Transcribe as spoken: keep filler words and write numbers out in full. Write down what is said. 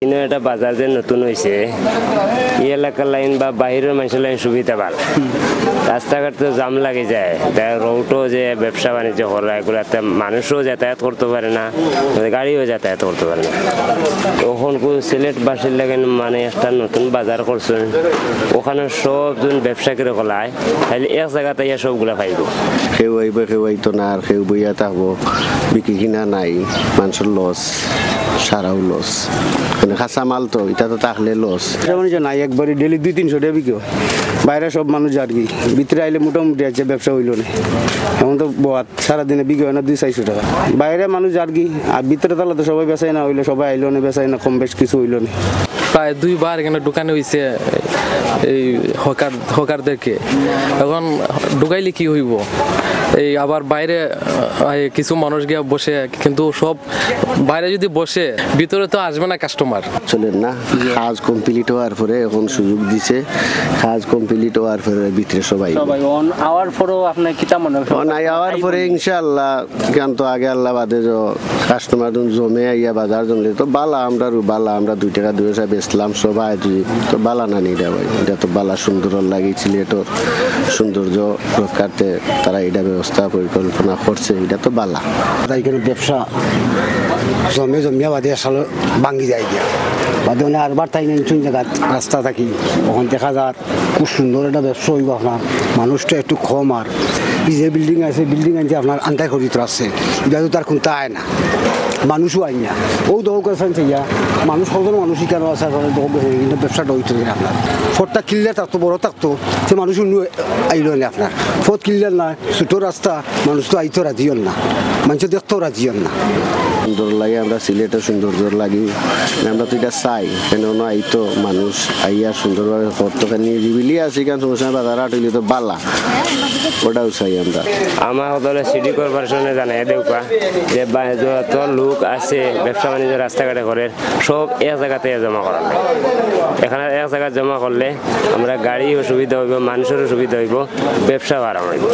ইনো একটা বাজার যে নতুন অইছে, ই এলাকার লাইন বা বাহিরের মানুষের লাইন সুবিধা ভালা। রাস্তাঘাট তো জাম লাগি যায়, তাই রোডও যে ব্যবসা বাণিজ্য করা, এগুলাতে মানুষও যাতায়াত করতে পারে না, গাড়িও যাতায়াত করতে পারে না। অখন কো সিলেটবাসীর লাগি মানে একটা নতুন বাজার করছইন, অখানো সবজন ব্যবসায়ীর অকল আয়, তাইলে এক জাগাত আইয়া সবগুলা পাইবো। কেউ আইবো, কেউ আইতো না, আর কেউ বইয়া থাকবো, বিক্রি কিনা নাই, মানষর লস, সারাও লস। মানে কাঁচা মাল তো, ইটা তো থাকলে লস। ব্যবসা বাণিজ্য নাই, একবারে ডেইলি দুই তিনশো টেকা বিক্রি অয়। বাইরে সব মানুষ যারগি, ভিতরে আইলে মোটামুটি আছে, ব্যবসা অইলো না। এখন তো বওয়াত, সারাদিনে বিক্রি অয় না দুই চাইরশো টেকা। বাইরে মানুষ যারগি, আর ভিতরে তালা তো সবাই বেচায় না, অইলে সবাই আইলো না, বেচায় না, কম বেশ কিছু অইলো না। প্রায় দুইবার এখানে ঢুকানি অইছে এই হকার, হকারদেরকে। এখন ঢুকাইলে কি অইবো? এই আবার বাইরে, আহ, এই কিছু মানুষ গিয়া বসে, কিন্তু সব বাইরে যদি বসে, ভিতরে তো আসবে না কাস্টমার। চলের না, কাজ কমপ্লিট অওয়ার পরে এখন সুযোগ দিছে, কাজ কমপ্লিট অওয়ার পরে ভিতরে সবাই। সবাই অন আওয়ার পরেও আপনি কিতা মনে হয়? অন আই আওয়ার পরে ইনশাআল্লাহ, কারণ তো আগে আল্লাহ বাদে যে কাস্টমার যখন জমে আইয়া বাজার জমলে তো ভালা, আমরারও ভালা, আমরা দুই টেকা দুই পয়সা বেচলাম সবাই যদি, তো ভালা না নি ইটা ভাই, ইটা তো ভালা, সুন্দর লাগি সিলেটর সৌন্দর্য রক্ষার্থে তারা ইটা ব্যবস্থা পরিকল্পনা করছে, ইটা তো ভালা। তাই এখানে ব্যবসা জমে জমিয়া বাদে আসলে ভাঙ্গি যায় গিয়া। বাদে মানে আরবার তাই নতুন জাগাত রাস্তা থাকি, অখন দেখা যার খুব সুন্দর একটা ব্যবসা অইবো আপনার। মানুষটা একটু কম আর এই যে বিল্ডিং আছে, বিল্ডিং আনতে আপনার আন্তাই করি তো আছে, ইটা তো তার কুন্তা আয় না, মানুষও আয় না। ও দোকান আছে ইয়া, মানুষ কতজন মানুষ ইখানো আছে, আপনার দোকান আছে, কিন্তু ব্যবসাটা অইতো না আপনার। ফটটা কিনলে থাকতো, বড় থাকতো, সে মানুষ অন্য আইলো না আপনার। ফট কিনলে না, ছোট রাস্তা, মানুষ তো আইতো রাজি অর না, মানুষ দেখতো রাজি অর না। সুন্দর লাগে, আমরা সিলেটের সৌন্দর্য লাগি, আমরা তো ইটা চাই, কেন না আইতো মানুষ আইয়া সুন্দরভাবে করতো, কেন নিরিবিলি আছে, কারণ সমস্যা নাই, বাজার হাট অইলে তো ভালা, ওটাও চাই আমরা। আমরা হকলে সিটি কর্পোরেশনে জানাই দেউকা যে বা-, যত লোক আছে ব্যবসা বাণিজ্য রাস্তাঘাটে করের, সব এক জাগাত জমা করা লাগে। এখানে এক জাগাত জমা করলে আমরা গাড়িও সুবিধা অইবো, মানুষেরও সুবিধা অইবো, ব্যবসাও আরাম অইবো।